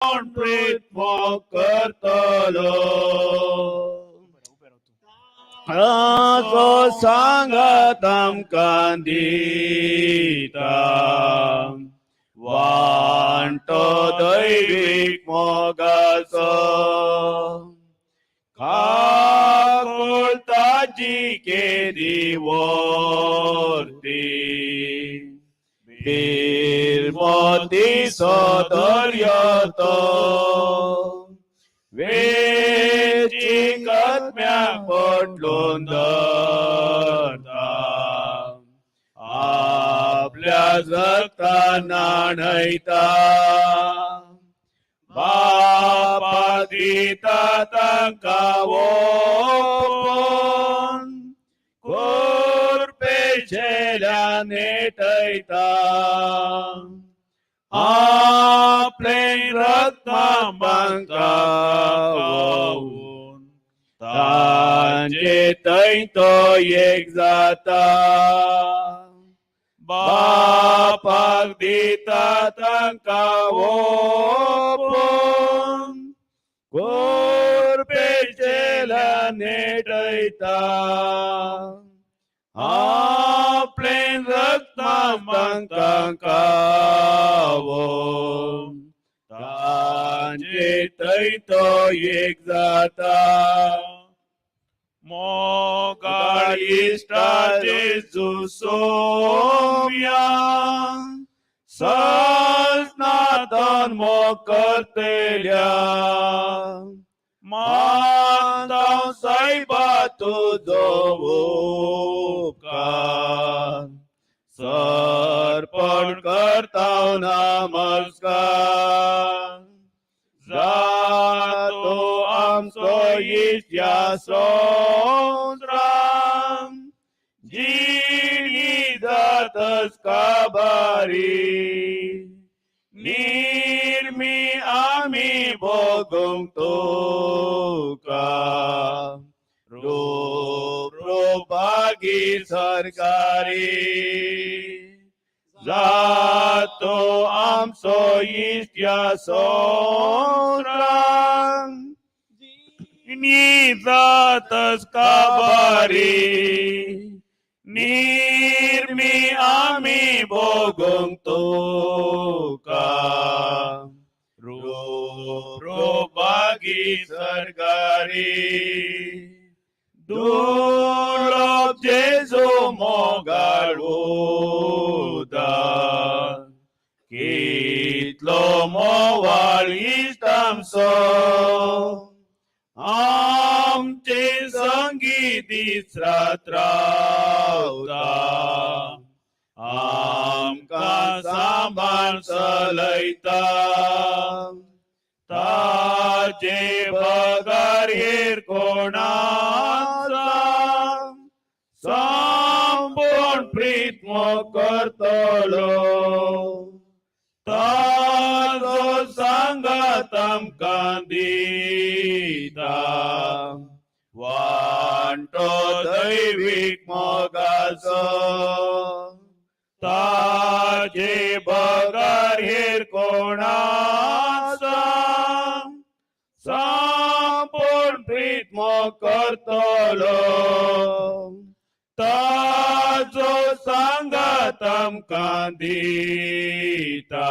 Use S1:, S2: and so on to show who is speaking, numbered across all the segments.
S1: प्रीत मोग करतलो. ताचो सांगात आमकां दिता, वांटो दैवीक मोगाचो. काकुळताची केदी वर्ती, बिरमतीचो दर्यो तो, वेची कदम्याक पटलून धरता, आपल्या रगतान न्हाणयता. बापा दिता तांकां ओपून, कुरपेचेल्यान नेटयता, आपलें रक्त तांकां तांचे थंय तो एक जाता. बापाक दिता तांकां ओपून, कुरपेचेल्यान नेटयता, आपलें रक्त तांकां खावोवन तांचे थंय तो एक जाता. मोगाळ इश्टा जेजू सोम्या, सजनातन मोग करतेल्या, मानता सायबा तुजो उपकार, सर्पण करता नमस्कार. जातो आमचो इश्ट ह्या संवसारान, जिणी जातच काबारी, निर्मी आमी भोगूंक तुका, रूप रूपागी सरकारी. जातो आमचो इश्ट ह्या संवसारान, जातच काबारी, निर्मी आमी भोगूंक तुका, रूप रूपागी सरकारी. दुर्लभ जेजू मोगाळ उदार, कितलो मोवाळ इश्ट आमचो, आमचे संगी दीस रात रावता, आमकां सांबाळ चलयता. ताजे बगर हेर कोणाचा संपूर्ण प्रीत मोग करतलो? ताजो सांगात आमकां दिता, वांटो दैवीक मोगाचो. ताजे बगर हेर कोणाचा संपूर्ण प्रीत मोग करतलो? ताजो सांगात आमकां दिता,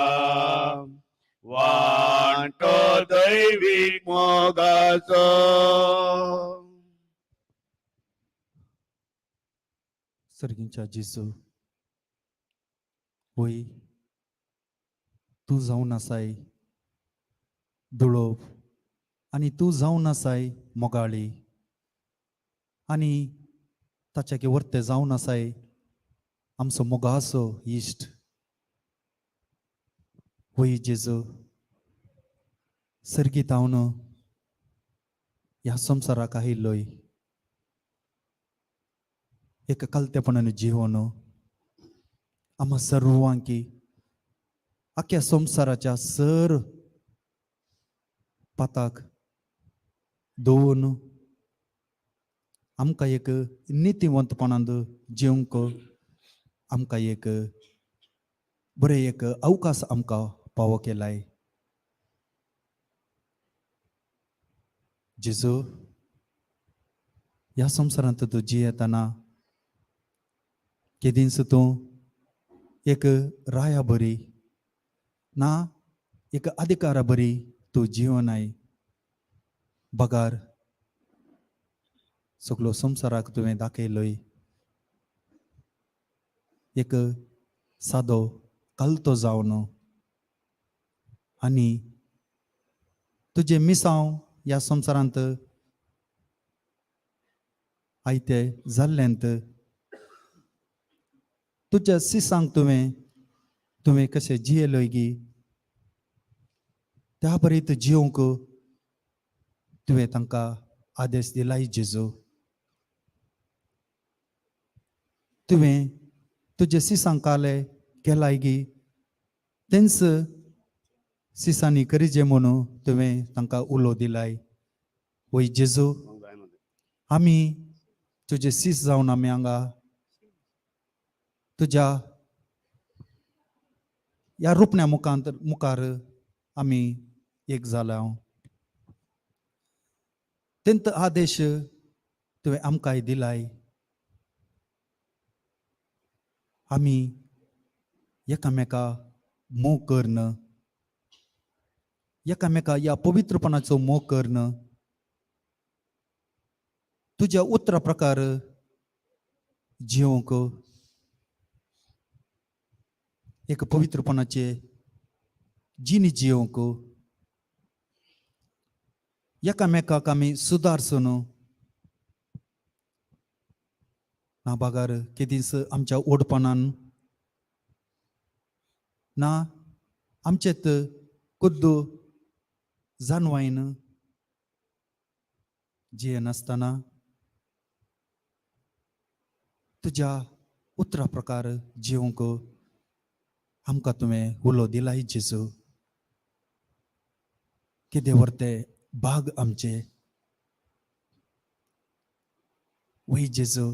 S1: वांटो दैवीक मोगाचो.
S2: सर्गींच्या जेजू, वय तूं जावन आसाय दुळोव आनी तूं जावन आसाय मोगाळी आनी ताच्या की वर्ते जावन आसाय आमचो मोगाचो इश्ट. वय जेजू, सर्गीत हांव ह्या संवसाराक आयिल्लोय एका कलतेपणान जिवन आम्हा सर्वांकी आख्या संवसाराच्या सर पाताक दवरून आमकां एक नितीवंतपणांत जिवंक आमकां एक बरें एक अवकाश आमकां पावो केलाय. जेजू, ह्या संवसारांत तूं जियेतना केदींच तूं एक राया बरी ना एक अधिकारा बरी तूं जिवनाय बगार सगलो संवसाराक तुवें दाखयलोय एक सादो कलतो जावन आनी तुजें मिसांव ह्या संवसारांत आयते जाल्ल्यांत तुज्या सिसांक तुवें तुवें कशें जियेलोय गी त्या बरीत जिवंक तुवें तांकां आदेश दिलाय जेजू. तुवें तुजे सिसांक काले केलाय गी तेंच सिसांनी करिजे म्हणून तुवें तांकां उलो दिलाय. वय जेजू, आमी तुजे सीस जावन आमी हांगा तुज्या ह्या रुपण्या मुखांत मुखार आमी एक जाला. तेंत आदेश तुवें आमकांय दिलाय. आमी एकामेका मोग करन, एकामेका ह्या पवित्रपणाचो मोग करन, तुज्या उतरा प्रकार जिवंक एक पवित्रपणाचे जिणी जिवंक एकामेकाक आमी सुदारचो न्हू ना बागार केदींच आमच्या ओडपणान ना आमचेत कुद्द जानवायन जियेनासतना तुज्या उतरा प्रकार जिवंक आमकां तुवें उलो दिलाय जेजू. कितें व्हरते भाग आमचे वय जेजू,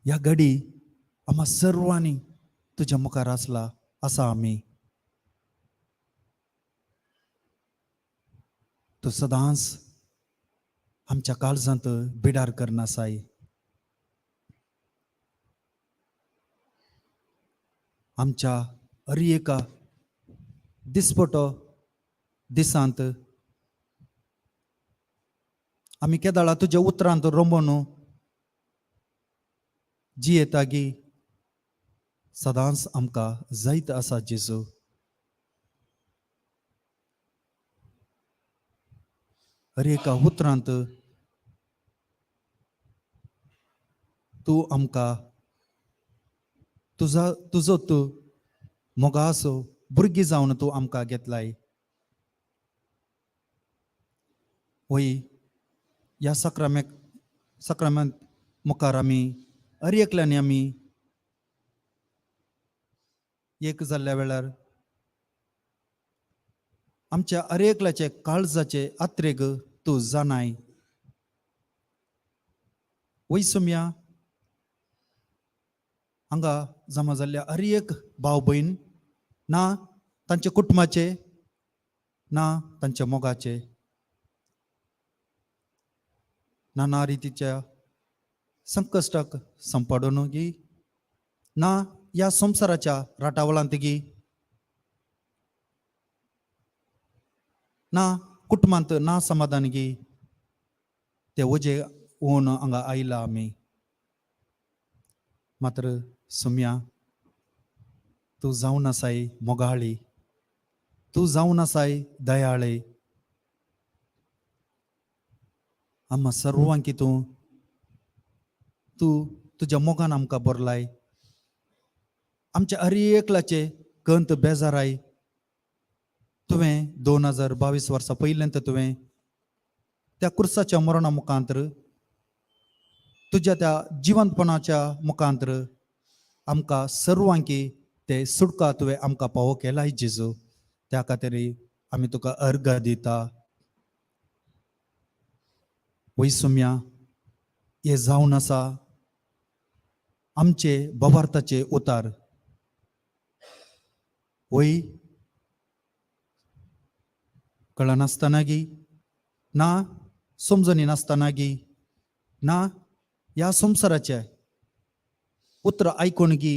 S2: ह्या घडी आमा सर्वांनी तुज्या मुखार आसला आसा आमी. तूं सदांच आमच्या काळजांत बिडार करनासाय. आमच्या हर एका दिसपटो दिसांत आमी केदाळा तुज्या उतरांत रोमोन जियेता गी सदांच आमकां जायत आसा जेजू. हर एका उतरांत तूं आमकां तुजा तुजो तूं मोगासो भुरगीं जावन तूं आमकां घेतलाय. वय ह्या सक्रामेक सक्रामेंत मुखार आमी हर एकल्यानी आमी एक जाल्ल्या वेळार आमच्या हर एकल्याचे काळजाचे आत्रेग तूं जाणाय. वय सुमया हांगा जमा जाल्ल्या हर एक भाव भयण ना तांच्या कुटुंबाचे ना तांच्या मोगाचे नाना रितीच्या संकश्टाक संपाडून गी ना ह्या संवसाराच्या राटावळांत गी ना कुटुंबांत ना समाधान गी ते वजे ओन हांगा आयला आमी. मात्र सुम्या तूं जावन आसाय मोगाळी, तूं जावन आसाय दयाळी. आम्हा सर्वांकी तूं तूं तुज्या मोगान आमकां बरलाय. आमच्या हर एकल्याचे कंत बेजाराय तुवें 2022 वर्सां पयल्यान तुवें त्या कुर्साच्या मरणा मुखांतर तुज्या त्या जिवंतपणाच्या मुखांतर आमकां सर्वांकी ते सुटका तुवें आमकां पावो केलाय जेजू. त्या खातीर आमी तुका अर्घ दिता. वय सुम्या हे जावन आसा आमचे बवार्थाचे उतार. वय कळनासतना गी ना समजणी नासतना गी ना ह्या संवसाराचे उतरां आयकून गी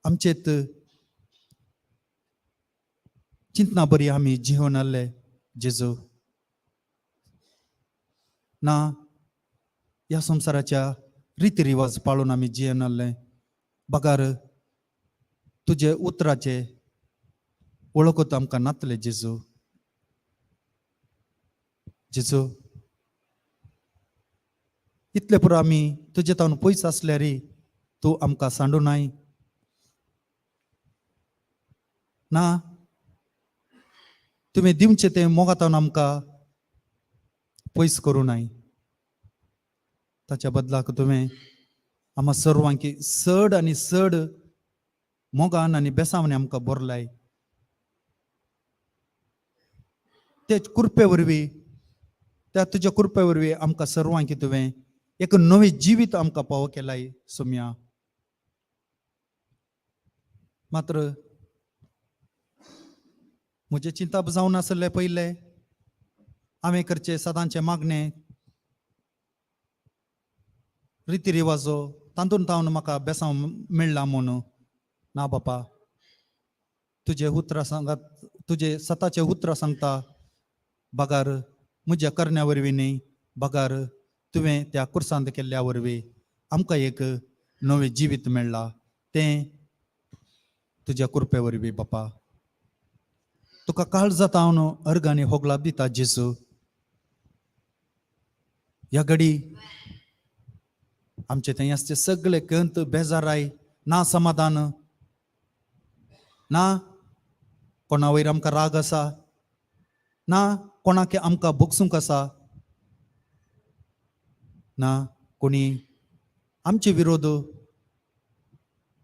S2: आमचेत चिंतना बरी आमी जिवन आसले जेजू. ना ह्या संवसाराच्या रिती रिवाज पाळून आमी जिवन आसले बगार तुजे उतराचे वळखत आमकां नातले जेजू. जेजू, इतले पुरो आमी तुजे तावन पयस आसल्यार तूं आमकां सांडू नाय. ना तुवें दिवचें तें मोगातावन आमकां पयस करूं नाय. ताच्या बदलाक तुवें आमकां सर्वांकी चड आनी चड मोगान आनी बेसावणी आमकां बोरलाय. ते कृपे वरवीं, त्या तुज्या कृपे वरवीं आमकां सर्वांकी तुवें एक नवें जिवीत आमकां पावो केलाय सोम्या. मात्र म्हजें चिंताप जावन आसलें पयलें हांवें करचें सदांचें मागणें रिती रिवाजो तातूंत तावन म्हाका बेसांव मेळ्ळा म्हणून ना बापा. तुजें उतरां सांगात, तुजे सताचें उतरां सांगता बगार म्हज्या करण्या वरवीं न्ही, बगार तुवें त्या कुर्सांत केल्ल्या वरवीं आमकां एक नवें जिवीत मेळ्ळां तें तुज्या कृपे वरवीं बापा. तुका काळ जाता हांव अर्गांनी होगलाप दिता जेजू. ह्या घडी आमचे थंय आसचे सगळे कंत बेजाराय ना समाधान ना कोणा वयर आमकां राग आसा ना कोणाक आमकां भोगसूंक आसा ना कोणी आमचे विरोध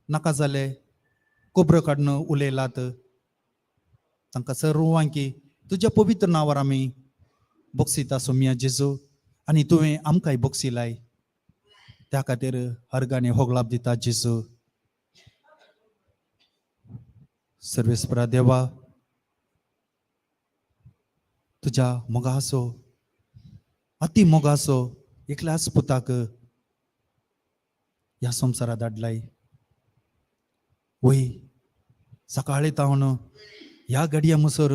S2: नाका जाले कोबरो काडून उलयलात तांकां सर्वांकी तुज्या पवित्र नांवार आमी बोगसिता सोमिया जेजू. आनी तुवें आमकांय बोगसिलाय त्या खातीर हर्गांनी होगलाप दिता जेजू. सर्वेस्परा देवा, तुज्या मोगाचो अती मोगाचो एकल्याच पुताक ह्या संवसारात धाडलाय. वय सकाळी तावन ह्या घडये मुसर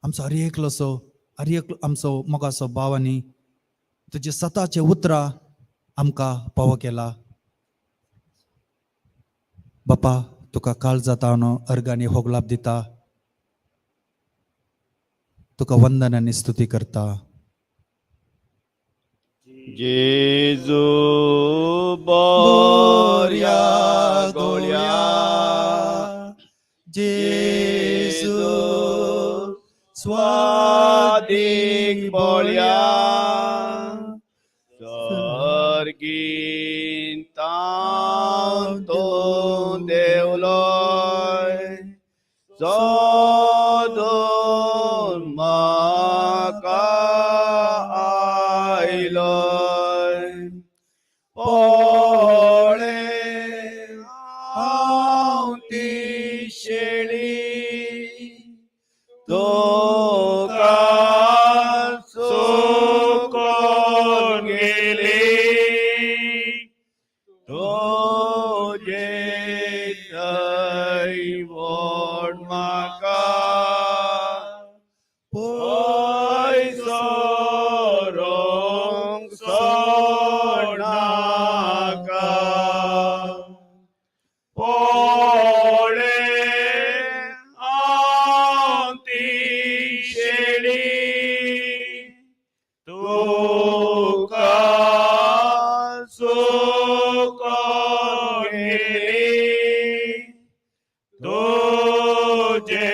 S2: आमचो हर एकलोसो हर एक आमचो मोगाचो भाव आनी तुजे सताचे उतरां आमकां पावो केला बापा. तुका काळ जाता न्हू अर्गांनी होगलाप दिता, तुका वंदन आनी स्तुती करता.
S1: जेजू बोर्या गोळ्या,
S2: जेजू
S1: स्वादीक बोळ्या, सर्गीन तावन तूं देवलोय सोदून म्हाका आयलोय. पळे हांव ती शेळी तुका सुकोन गेली, तुजे थंय व्हड म्हाका पयस सोरूंक सोडनाका. पळे हांव ती शेळी तुका सुकोन गेली, तुजे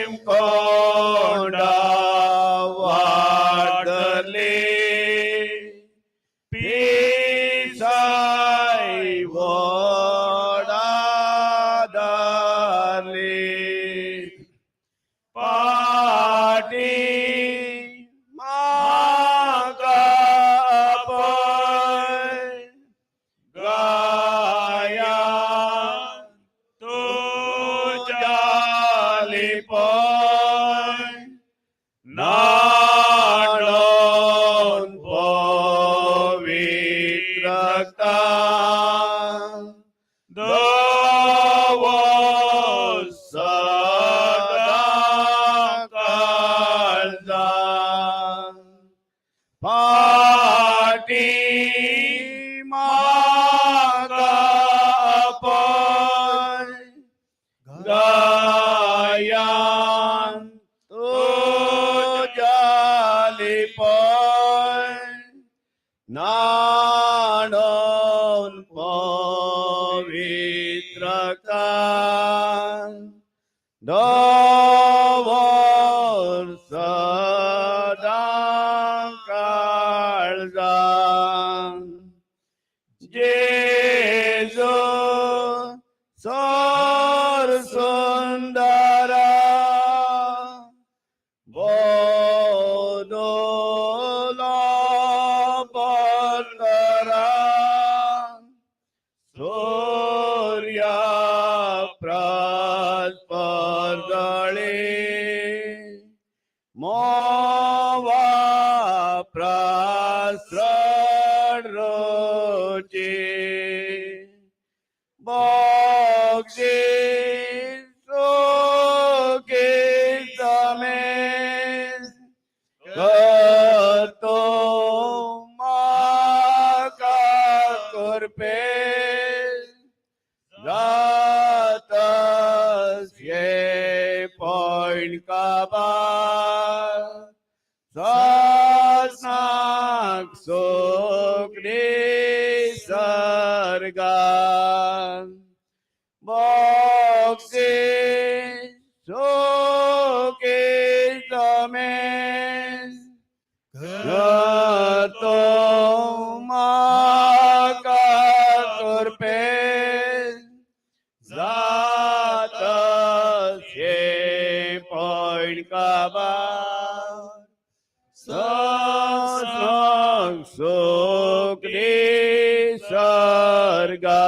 S1: हेमकोंडा वाडले पिसाय वडादले पाटी मागा पय गाया तुझ्या लिपय नाडोन पवित्रता दव सदा काळजा पाटी मागा पय गायान तुझ्या लिपय नाडोन पवित्रता दवर सदा काळजा जेजू सर सुंदरा बोदोला बंदरा सूर्या परदळे मोवा प्रसरण रोचे बक्षी सुखी समेत करतो माका कृपे जातस ये पॉइंट काबा सासनाक सुखडी सर्गा बक्षी सुखी समेत करतो माका कृपे जातस हे पॉइंट काबा सत्संग सुखडी सर्गा.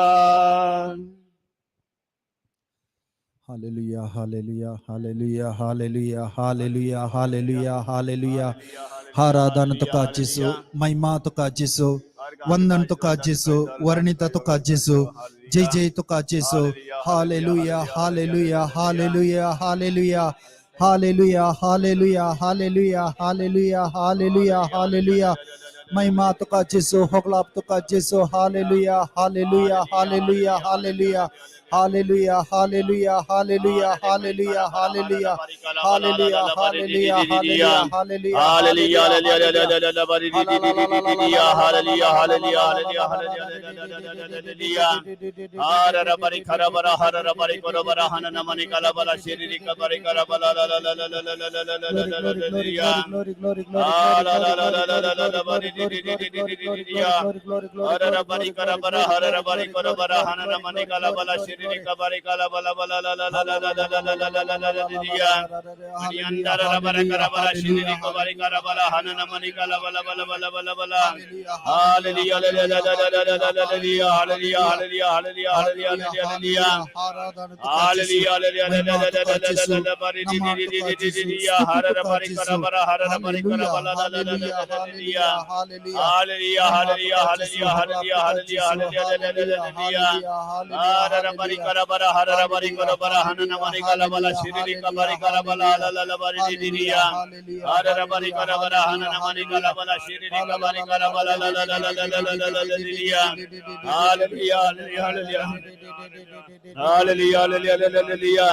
S2: Hallelujah, hallelujah, hallelujah, hallelujah, hallelujah, hallelujah, hallelujah. आराधना तुका जेसू, महिमा तुका जेसू, वंदन तुका जेसू, वर्णिता तुका जेसू, जय जय तुका जेसू. Hallelujah, hallelujah, hallelujah, hallelujah, hallelujah, hallelujah, hallelujah, hallelujah, hallelujah, hallelujah. महिमा तुका जेसू, होगलाप तुका जेसू. Hallelujah, hallelujah, hallelujah, hallelujah, hallelujah, hallelujah, hallelujah, hallelujah, hallelujah, hallelujah, hallelujah, hallelujah, hallelujah,
S1: hallelujah.
S2: Hallelujah.
S1: Hallelujah, hallelujah, hallelujah, हर बरी खर बर हर बरी कर बर हन नमनि कल बल शिरी कबरी कर बल ल ल ल ल ल ल ल ल ल
S2: Glory,
S1: ल
S2: glory,
S1: ल
S2: glory,
S1: ल
S2: glory, glory, glory,
S1: Ah,
S2: glory,
S1: la, la,
S2: glory,
S1: la, la, la, la, la,
S2: glory,
S1: la,
S2: glory,
S1: di, di,
S2: glory,
S1: di, di,
S2: glory,
S1: di, di,
S2: glory,
S1: di, ya.
S2: glory, glory, glory,
S1: हर
S2: glory,
S1: बरी
S2: glory,
S1: कर
S2: glory,
S1: बर
S2: glory,
S1: हर
S2: glory,
S1: बरी
S2: glory,
S1: कर
S2: glory,
S1: बर
S2: glory,
S1: हन
S2: glory,
S1: नमनि
S2: glory,
S1: कल
S2: glory,
S1: बल
S2: glory,
S1: Shri
S2: glory.
S1: कबरी कल बल बल ल ल ल ल ल ल ल ल ल ल ल ल या.
S2: Hallelujah,
S1: अंदर बर कर
S2: hallelujah,
S1: बर शिरी
S2: hallelujah,
S1: कबरी कर बल हन नमनि कल बल बल बल बल बल.
S2: hallelujah,
S1: hallelujah,
S2: hallelujah,
S1: hallelujah,
S2: hallelujah,
S1: hallelujah, hallelujah, hallelujah,
S2: hallelujah,
S1: hallelujah.
S2: आराधना तुका जेसू,
S1: Hallelujah, hallelujah,
S2: महिमा तुका जेसू,
S1: hallelujah,
S2: नमन तुका जेसू,
S1: hallelujah,
S2: स्तुति
S1: हर
S2: तुका
S1: बरी कर
S2: जेसू.
S1: बर हर बरी कर
S2: हालेलुया,
S1: बल ल ल ल ल
S2: हालेलुया,
S1: ल ल
S2: हालेलुया,
S1: या.
S2: हालेलुया.
S1: हालेलुया,
S2: महिमा
S1: हालेलुया,
S2: तुका जेसू,
S1: हालेलुया,
S2: होगलाप
S1: हालेलुया,
S2: तुका
S1: हालेलुया,
S2: जेसू.
S1: हालेलुया,
S2: हालेलुया,
S1: हालेलुया.
S2: हालेलुया, हालेलुया,
S1: हर बरी
S2: हालेलुया,
S1: कर बर हर बरी
S2: हालेलुया,
S1: कर बर हन
S2: हालेलुया,
S1: नमनि कल बल
S2: हालेलुया,
S1: शिरी
S2: हालेलुया,
S1: कबरी कर बल
S2: हालेलुया,
S1: ल ल ल बरी दि दि
S2: हालेलुया,
S1: या.
S2: हालेलुया,
S1: हर बरी
S2: हालेलुया,
S1: कर बर हन
S2: हालेलुया,
S1: नमनि कल
S2: हालेलुया.
S1: बल शिरी कबरी कर बल ल ल ल ल ल ल ल ल ल दि या. Hallelujah, hallelujah, hallelujah. Hallelujah, hallelujah, hallelujah.